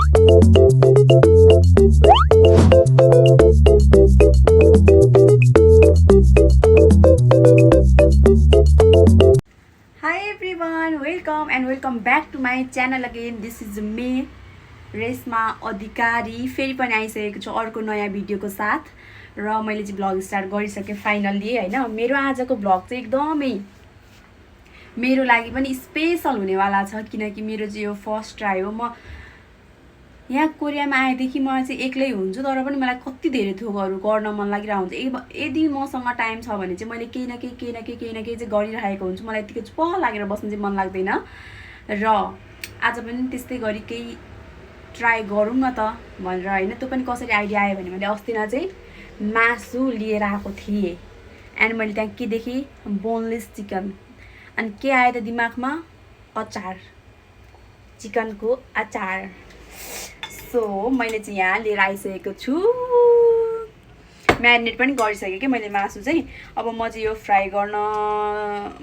Hi everyone, welcome and welcome back to my channel again. This is me, Reshma अधिकारी. फेरि पनि आइसकेको छु अर्को नयाँ भिडियोको साथ र मैले चाहिँ भ्लग स्टार्ट गरिसकेँ फाइनल्ली हैन. मेरो आजको भ्लग चाहिँ एकदमै मेरो लागि पनि स्पेशल हुनेवाला छ किनकि मेरो चाहिँ यो फर्स्ट ट्राई हो. म यहाँ कोरियामा आएदेखि म चाहिँ एक्लै हुन्छु तर पनि मलाई कति धेरै थोकहरू गर्न मन लागिरहेको हुन्छ. यदि मसँग टाइम छ भने चाहिँ मैले केही न केही चाहिँ गरिरहेको हुन्छु. मलाई यतिकै चुप लागेर बस्नु चाहिँ मन लाग्दैन र आज पनि त्यस्तै गरी केही ट्राई गरौँ न त भनेर हैन. त्यो पनि कसरी आइडिया आयो भने मैले अस्तिना चाहिँ मासु लिएर आएको थिएँ एन्ड मैले त्यहाँ के देखेँ, बोनलेस चिकन. अनि के आयो त दिमागमा, अचार, चिकनको अचार. सो मैले चाहिँ यहाँ लिएर आइसकेको छु. म्यारिनेट पनि गरिसकेँ कि मैले मासु चाहिँ. अब म चाहिँ यो फ्राई गर्न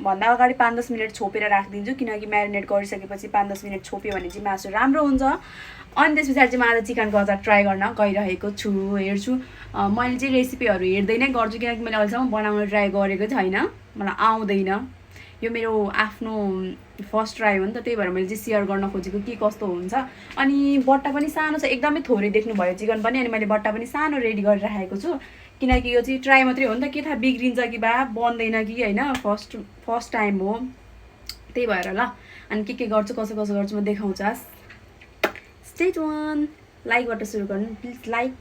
भन्दा अगाडि 5-10 मिनट छोपेर राखिदिन्छु किनकि म्यारिनेट गरिसकेपछि 5-10 मिनट छोप्यो भने चाहिँ मासु राम्रो हुन्छ. अनि त्यस पछाडि चाहिँ म आज चिकनको अचार ट्राई गर्न गइरहेको छु. हेर्छु, मैले चाहिँ रेसिपीहरू हेर्दै नै गर्छु किनकि मैले अहिलेसम्म बनाउन ट्राई गरेको छैन, मलाई आउँदैन. यो मेरो आफ्नो फर्स्ट ट्राई हो नि त, त्यही भएर मैले चाहिँ सेयर गर्न खोजेको के कस्तो हुन्छ. अनि बट्टा पनि सानो छ, एकदमै थोरै देख्नुभयो चिकन पनि. अनि मैले बट्टा पनि सानो रेडी गरिराखेको छु किनकि यो चाहिँ ट्राई मात्रै हो नि त, के थाहा बिग्रिन्छ कि बा बन्दैन कि हैन. फर्स्ट टाइम हो त्यही भएर ल. अनि के गर्छु कसो गर्छु म देखाउँछु. Stay tune. लाइकबाट सुरु गर्नु प्लिज, लाइक.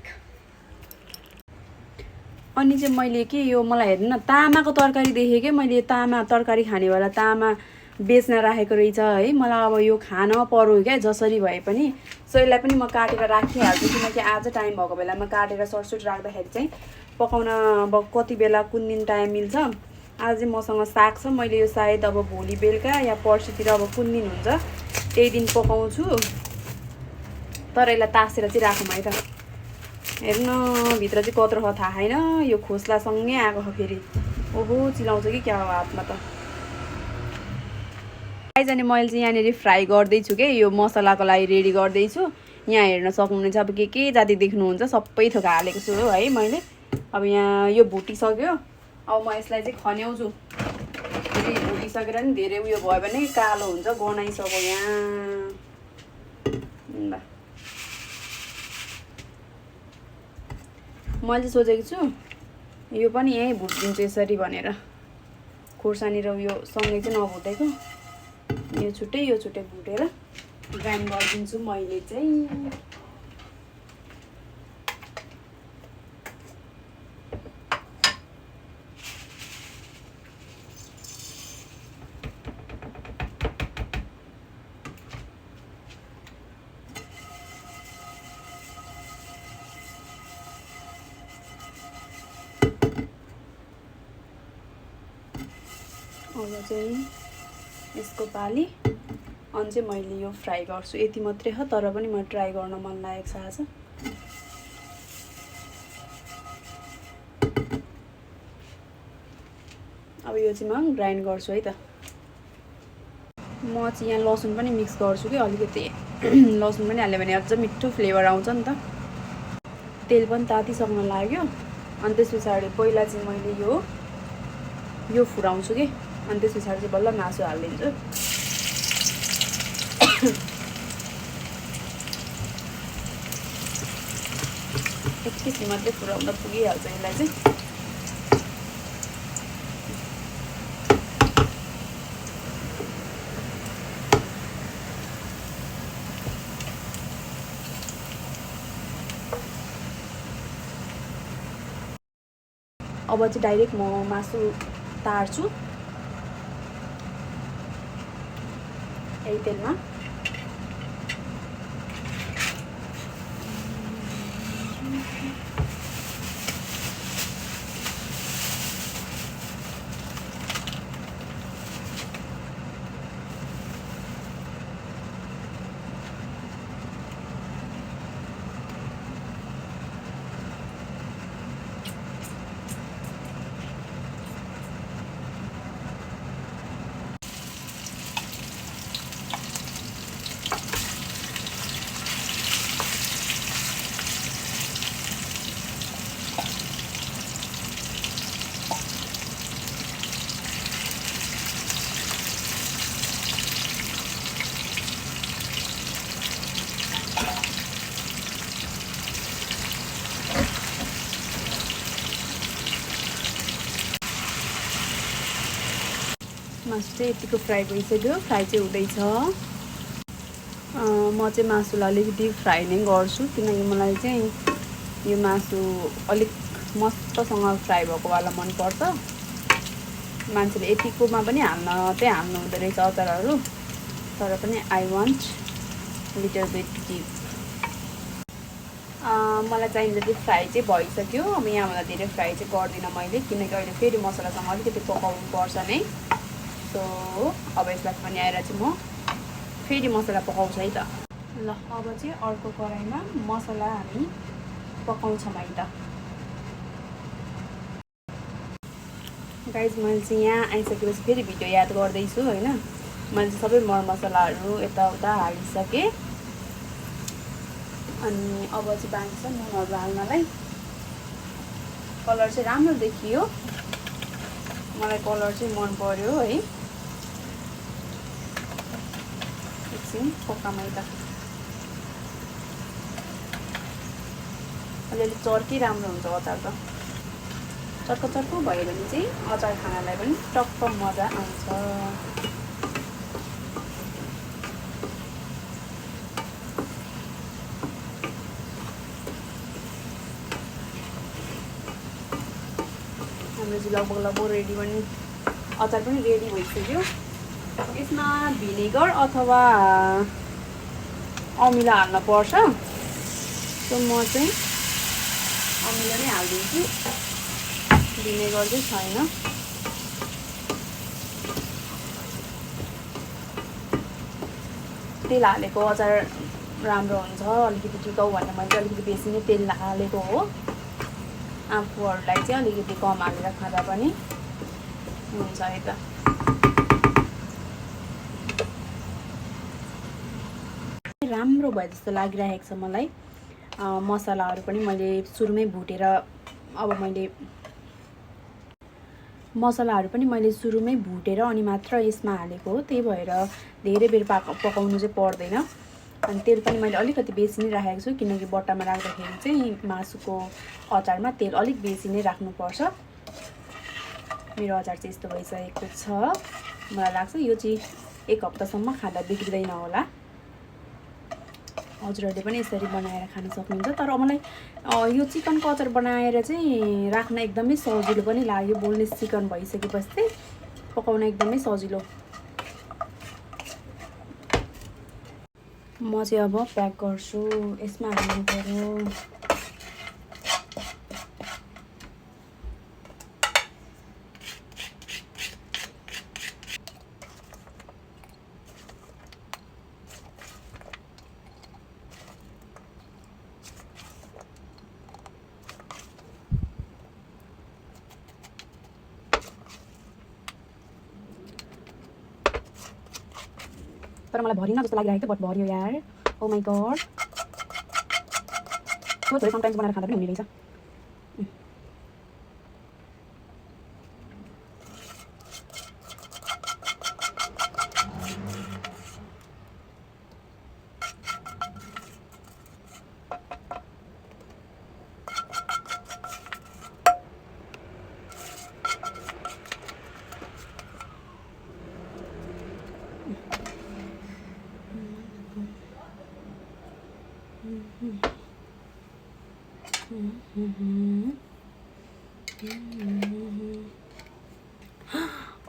अनि चाहिँ मैले के यो मलाई हेर्नु न, तामाको तरकारी देखेँ कि मैले. तामा तरकारी खानेवाला तामा बेच्न राखेको रहेछ है. मलाई अब यो खान पर्यो क्या जसरी भए पनि. सो यसलाई पनि म काटेर राखिहाल्छु किनकि आज टाइम भएको बेलामा काटेर सर्टसर्ट राख्दाखेरि चाहिँ पकाउन अब कति बेला कुन दिन टाइम मिल्छ. आज चाहिँ मसँग साग छ. मैले यो सायद अब भोलि बेलुका या पर्सितिर अब कुन दिन हुन्छ त्यही दिन पकाउँछु. तर यसलाई तासेर चाहिँ राखौँ है त. हेर्नु भित्र चाहिँ कत्रो छ थाहा छैन. यो खोस्लासँगै आएको छ फेरि. ओहो चिलाउँछ कि क्या हो हातमा त. आइजाने मैले चाहिँ यहाँनिर फ्राई गर्दैछु कि यो मसलाको लागि रेडी गर्दैछु. यहाँ हेर्न सक्नुहुनेछ अब के जाति देख्नुहुन्छ सबै थोक हालेको छु है मैले. अब यहाँ यो भुटिसक्यो. अब म यसलाई चाहिँ खन्याउँछु. फेरि भुटिसकेर नि धेरै उयो भयो भने कालो हुन्छ. गनाइसक्यो यहाँ ल. मैले सोचेको छु यो पनि यहीँ भुटिदिन्छु यसरी भनेर. खोर्सानी र उयो सँगै चाहिँ नभुटेको, यो छुट्टै भुटेर ग्राइन्ड गरिदिन्छु मैले चाहिँ. अब चाहिँ यसको पाली अनि चाहिँ मैले यो फ्राई गर्छु. यति मात्रै हो तर पनि म ट्राई गर्न मन लागेको छ आज. अब यो चाहिँ म ग्राइन्ड गर्छु है त. म चाहिँ यहाँ लसुन पनि मिक्स गर्छु कि अलिकति. लसुन पनि हाल्यो भने अझ मिठो फ्लेभर आउँछ नि त. तेल पनि तातिसक्न लाग्यो. अनि त्यस पछाडि पहिला चाहिँ मैले यो फुराउँछु कि. अनि त्यस पछाडि चाहिँ बल्ल मासु हालिदिन्छु. एकैछिन मात्रै फुराउँदा पुगिहाल्छ यसलाई चाहिँ. अब चाहिँ डाइरेक्ट म मासु तार्छु यही तेलमा. मासु चाहिँ यतिको फ्राई भइसक्यो फ्राई चाहिँ हुँदैछ म चाहिँ मासुलाई अलिकति फ्राई नै गर्छु किनकि मलाई चाहिँ यो मासु अलिक मस्तसँग फ्राई भएको वाला मनपर्छ मान्छेले यतिकोमा पनि हाल्नु हुँदो रहेछ अचारहरू तर पनि I want little bit dip मलाई चाहिने जति फ्राई चाहिँ भइसक्यो अब यहाँभन्दा धेरै फ्राई चाहिँ गर्दिनँ मैले किनकि अहिले फेरि मसलासँग अलिकति पकाउनु पर्छ नै सो अब यसलाई पनि आएर चाहिँ म फेरि मसला पकाउँछु है त ल अब चाहिँ अर्को कराईमा मसला हामी पकाउँछौँ है त गाइज मैले चाहिँ यहाँ आइसकेपछि फेरि भिडियो याद गर्दैछु होइन मैले चाहिँ सबै मरमसलाहरू यताउता हालिसकेँ अनि अब चाहिँ बाँकी छ नुनहरू हाल्नलाई कलर चाहिँ राम्रो देखियो मलाई कलर चाहिँ मन पर्यो है एकछिन पकामै त अलिअलि चर्की राम्रो हुन्छ अचार त चर्को भयो भने चाहिँ अचार खानालाई पनि टक्क मजा आउँछ हाम्रो चाहिँ लगभग रेडी पनि अचार पनि रेडी भइसक्यो यसमा भिनेगर अथवा अमिलो हाल्न पर्छ सो म चाहिँ अमिलो नै हालिदिन्छु भिनेगर चाहिँ छैन तेल हालेको अचार राम्रो हुन्छ अलिकति टिकाउ भनेर मैले अलिकति बेसी नै तेल हालेको हो आफूहरूलाई चाहिँ अलिकति कम हालेर खाँदा पनि हुन्छ है त राम्रो भयो जस्तो लागिरहेको छ मलाई मसलाहरू पनि मैले सुरुमै भुटेर अनि मात्र यसमा हालेको हो त्यही भएर धेरै बेर पकाउनु चाहिँ पर्दैन अनि तेल पनि मैले अलिकति बेसी नै राखेको छु किनकि बट्टामा राख्दाखेरि चाहिँ मासुको अचारमा तेल अलिक बेसी नै राख्नुपर्छ मेरो अचार चाहिँ यस्तो भइसकेको छ मलाई लाग्छ यो चाहिँ एक हप्तासम्म खाँदा बिग्रिँदैन होला हजुरहरूले पनि यसरी बनाएर खान सक्नुहुन्छ तर मलाई यो चिकनको अचार बनाएर चाहिँ राख्न एकदमै सजिलो पनि लाग्यो बोनलेस चिकन भइसकेपछि चाहिँ पकाउन एकदमै सजिलो म चाहिँ अब प्याक गर्छु यसमा हाल्नु पर्यो तर मलाई भरिन जस्तो लागिरहेको थियो बट भरियो यार ओ माई गड थोरै समटाइम्स बनाएर खाँदा पनि हुने रहेछ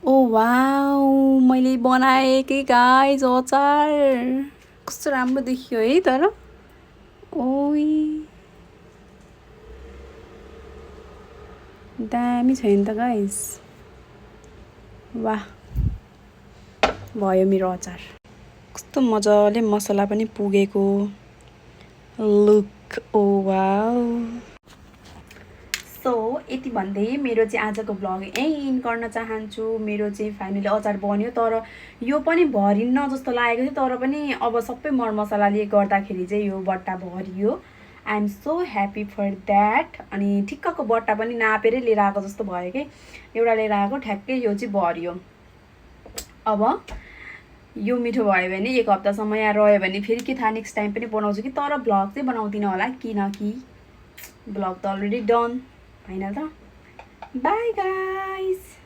ओ वाउ मैले बनाएकै गाइस अचार कस्तो राम्रो देखियो है तर ओइ दामी छ नि त गाइस वाह भयो मेरो अचार कस्तो मजाले मसला पनि पुगेको लुक ओ वाउ सो यति भन्दै मेरो चाहिँ आजको ब्लग एन्ड गर्न चाहन्छु मेरो चाहिँ फाइनली अचार बन्यो तर यो पनि भरिन्न जस्तो लागेको थियो तर पनि अब सबै मरमसलाले गर्दाखेरि चाहिँ यो बट्टा भरियो I am so happy for that अनि ठिक्कको बट्टा पनि नापेरै लिएर आएको जस्तो भयो कि एउटा लिएर आएको ठ्याक्कै यो चाहिँ भरियो अब यो मिठो भयो भने एक हप्तासम्म यहाँ रह्यो भने फेरि के थाहा नेक्स्ट टाइम पनि बनाउँछु कि तर ब्लग चाहिँ बनाउँदिनँ होला किनकि ब्लग त अलरेडी डन होइन त बाई गाइस